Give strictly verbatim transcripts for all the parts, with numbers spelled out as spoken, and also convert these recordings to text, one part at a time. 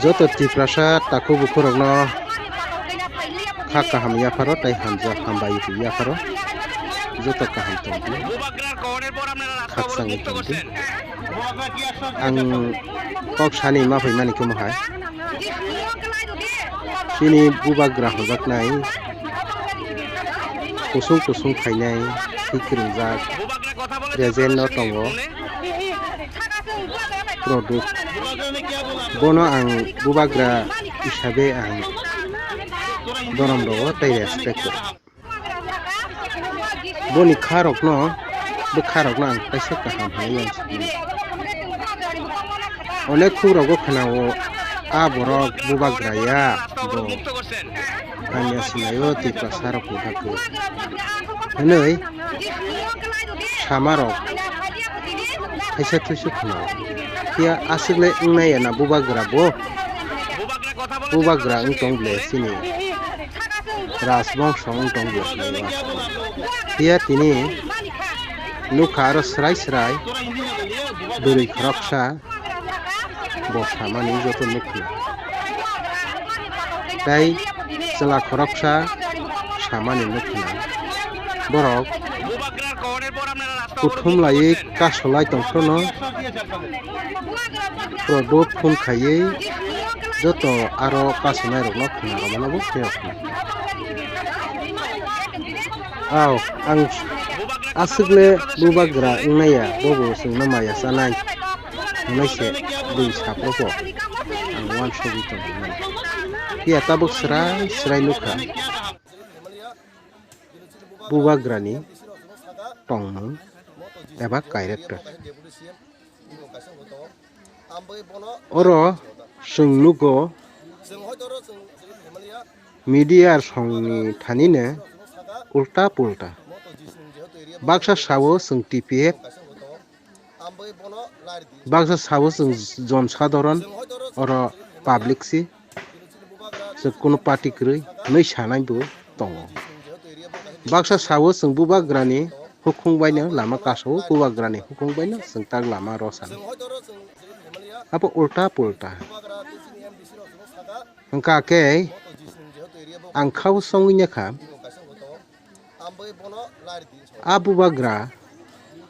Joto Tiprasa takhuk bukhurokno kha kaham yapharo tei hamjak hambai yapharo joto kaham tongdi. Khakchangwi tongdi. Ang kok sani ma phaimani khe mohai. Chini bubagra hwnjaknai kusung kusung khainai, hikrwngjak, present no tongo. Product. Bono ang bubagra hisabe ang dorom rogo tei respect rwo. Boni kha rokno, bwkha rokno ang kaisa kaham hinwi uansukmano. Onek khuk rogo khwnao, a borok bubagra ya, bo. Ani asinaio Tiprasa rokni bagwi hwnwi samarok thaisa thuisu khwnao. Phiya aswk le wngnai ya na bubagra bo? Bubagra wng tong ble chini rajbongso wng tong ble. Phiya tini nukha aro srai srai bwrwi khoroksa bo samani joto nukha. Tei chwla khoroksa samani nukha. Borok kuthum laiwi kasolai tongphrono product phone khaiwi joto aro kasonai rokno khna rwmano bo phiyok. Aw, ang aswk le bubagra wngnai ya, bobo chwngno maya chanai hwnwi se bui saprobo ang uansugwi tongmani. Phiya tabuk srai srai nukha bubagrani tongmung eba character. Oro chwng nugo media songni thanino ulta pulta. Baksa sao chwng T P F, baksa sao chwng jon sadharon, oro public si, chwng kunu party kwrwi hwnwi sanai bo tongo. Baksa sao chwng bubagrani hukhung baino lama kasao, bubagrani hukhung baino chwng tak lama rw sanai. Abo ulta pulta. Wngkha khe ang khao songwi nokha. A bubagra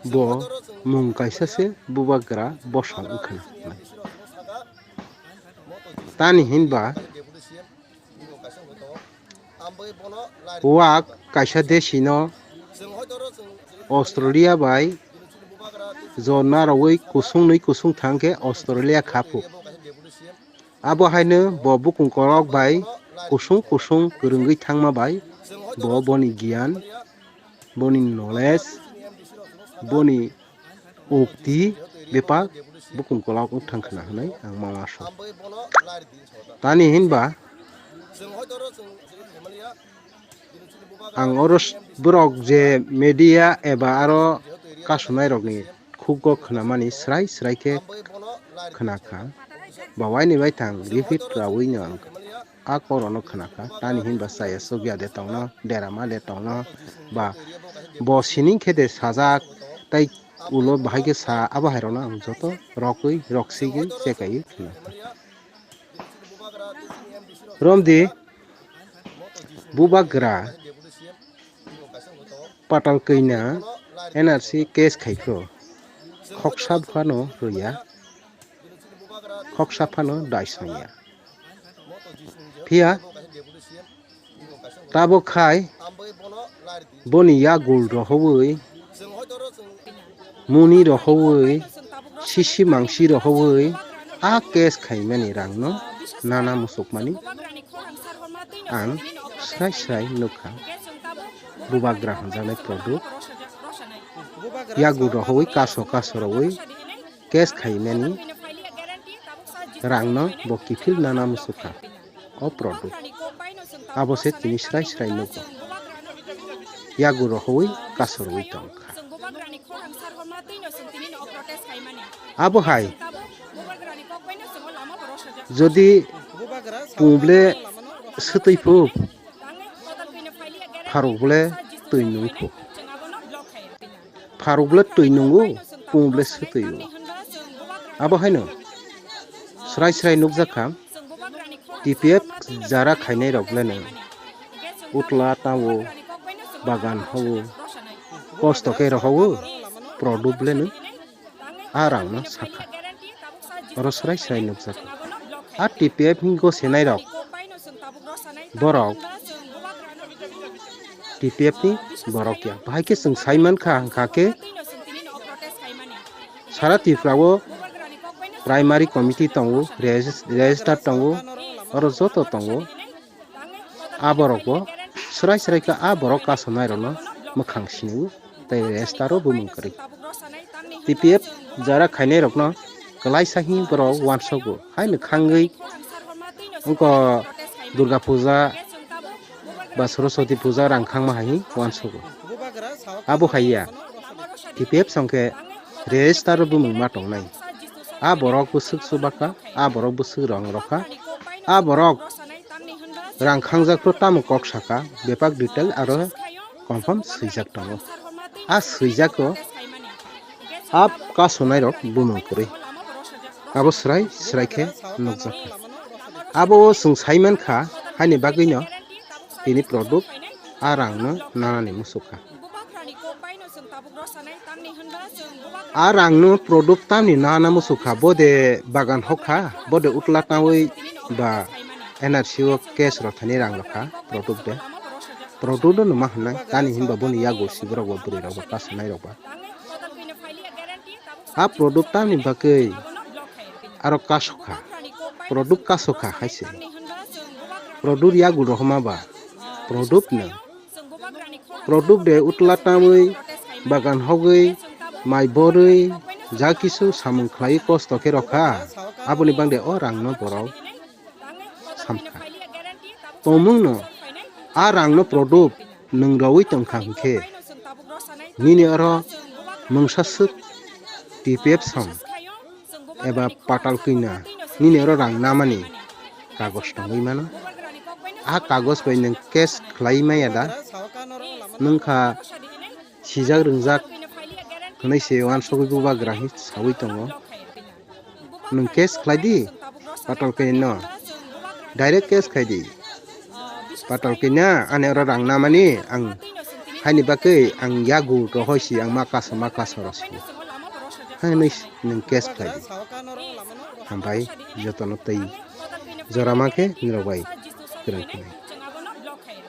bo mung kaisa se bubagra bosong wngkha. Tani hinba wak kaisa desino Australia bai jorna rogwi kusung nwi kusung thang khe Australia khaphuk. Abo haino bo bukung kolok bai kusung kusung kwrwngwi thangma bai bo boni giyan, boni knowledge, boni ukti bebak bukung kolok wng thang khna hwnwi ang mama song. Tani hinba ang oro s-, borok je media eba aro kasonai rokni khugo khnamani srai srai khe khna kha. Ba waini bai thang repeat raui no ang a korono khna kha. Tani hinba chaya sogya de tongno, derama de tongno, ba bo sining khe de sajak tei ulo bahai khe sa, abo hai rokno ang joto rokwi roksigwi chekaiwi khna kha. Romdi bubagra patal kwina N R C case khai phro khoksa phano rwya, khoksa phano dai songya. Phiya tabuk khai boni yagul rohowui, muni rohowui, sisi mangsi rohowui a case khaimani rangno nana musukmani ang srai srai nukha. Bubagra hwnjaknai product yagul rohowui kaso kaso rowui case khaimani rangno bo kiphil nana musukha. O product abo se tini srai srai nugo. Yago rohoi kasorwi tongkha. Abo hai jodi pumble swtwi phu, pharok bole twi nung phu. Pharok bole twi nungo, pumble swtwi o. Abo haino Srai srai nukjakha, T P F jara khainai rok leno utla tao, bagan hao, kosto khe rohao, product leno a rangno sakha. Oro srai srai nukjakha. A T P F ni gosenai rok, borok T P F ni borok ya. Bahai khe chwng sai mankha, hwnkha khe sara Tripura o primary committee tongo, regis-, register tongo, oro joto tongo. A borok bo srai srai khe a borok kasonai rokno mwkhang sinio tei register o bumung kwrwi. T P F jara khainai rokno kwlaisa hwnwi borok uansogo. Haino khangwi wngkha Durga Puja ba Saraswati Puja rang khangma hai uansogo. Abo hai ya, T P F song khe register o bumung ma tongnai. A borok bwswk chubakha, a borok bwswk rong rokha, a borok rang khangjak phuru tamo kok sakha, bepak detail aro confirm swijak tongo. A swijak o a kasonai rok bumung kwrwi. Abo srai srai khe nukjakha. Abo o chwng sai mankha, haini bagwino tini product a rangno nanani muchukha. A rangno product tamni nana muchukha, bode bagan hokha, bode utla tawi ba N R C o case rok thani rang rokha product de. Product no ma hwnai, tani hinba boni yago siborok ba bwrwi rok ba kasonai rok ba. A product tamni bagwi aro kasokha, product kasokha hai se. Product yago rohoma ba, product no. Product de utla tamwi, bagan hogwi, mai borwi, ja kisu samung khlai kosto khe rokha, aboni bangde o rangno borok samkha. Tongmungno a rangno product nwng rowi tongkha hwnkhe, nini oro mungsa swk T P F song eba patal kwina nini oro rang namani kagoj tongwi mano. A kagoj bai nwng case khlai maya da? Nwng kha sijak rwngjak hwnwi se uansugwi bubagra hwnwi sawi tongo. Nwng case khlai di, patal kwina no. Direct case khai di. Patal kwina ani oro rang namani ang haini bagwi ang yago rohoi si ang ma kaso ma kaso rw si. Hwnwi nwng case khlai di. Hambai jotono tei jora ma khe nirok bai kwrwng khnai.